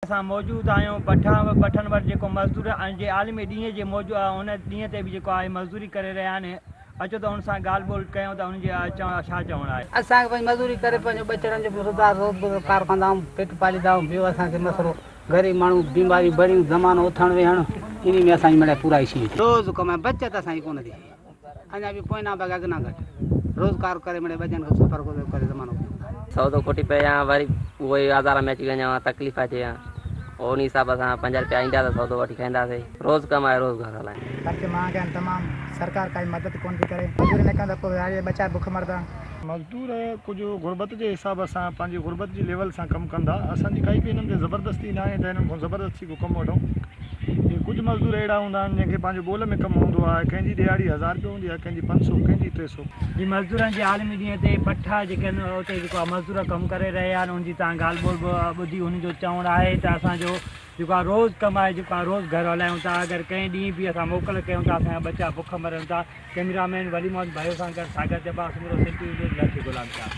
اسان موجود آهيون بٺا بٺن وٽ جيڪو مزدور آهن جي عالمي ڏينهن جي موجود ان ڏينهن تي به جيڪو آهي مزدوري ڪري رهيا آهن اچو ته ان سان ڳالهه ٻولهه ڪيون ته انهن جي ڇا چوڻ آهي. اسان کي پنهنجي مزوري ڪري پنهنجو ٻچڙن جو روزگار روز گذر ڪندا آهيون پيٽ پاليندا آهيون ٻيو اسان کي مسئلو غريب ماڻهو بيماريون بڙيون زمانو اٿڻ ويهڻ انهي ۾ اسان جي مڙئي پورائي شي ٿي. روز ڪمائي بچت اسان جي ڪونه ٿي ٿئي اڃا به پوئنا ڀاڳ اڳ نه گهٽ روزگار ڪري مڙئي ٻچن کي سفر گذر ڪري زمانو ڪيون ٿا. سودو کوٽي پئي ها وري اهو ئي آزار ۾ اچي وڃان ها تڪليف اچي ها پوء انهي حساب سان پنج رپيا ايندا ته سودو وٺي کائينداسي روز ڪمائي روز گهر هلائين. خرچ مهانگا آهن تمام سرڪار ڪائي مدد ڪونه ٿي ڪري مزدوري نه ڪندا پوء ويهاري جا ٻچا بک مردا. مزدور ڪجهه غربت جي حساب سان پنهنجي غربت جي ليول سان ڪم ڪندا اسان جي ڪائي به هنن تي زبردستي ناهي ته هنن کان زبردستي ڪو ڪم وٺون اهي ڪجهه مزدور اهڙا هوندا آهن جنهن کي پنهنجو ٻول ۾ ڪم هوندو آهي ڪنهن جي ڏهاڙي هزار رپيو هوندي آهي ڪنهن جي 5 سو ڪنهن جي 3 سو. جي مزدورن جي عالمي ڏينهن تي بٺا جيڪي آهن اتي جيڪو آهي مزدور ڪم ڪري رهيا آهن ان جي تان ڳالهه ٻولهه به ٻڌي هن جو چوڻ آهي ته اسان جو جيڪو آهي روز ڪمائي جيڪو آهي روز گهر هلايون ٿا اگر ڪنهن ڏينهن به اسان موڪل ڪيون ٿا اسان جا ٻچا بک مرن ٿا ڪئميرا مين ولي محمد ڀيو سان گڏ ساگر جبار سومرو سنڌ ٽي وي نيوز لکي غلام شاهه.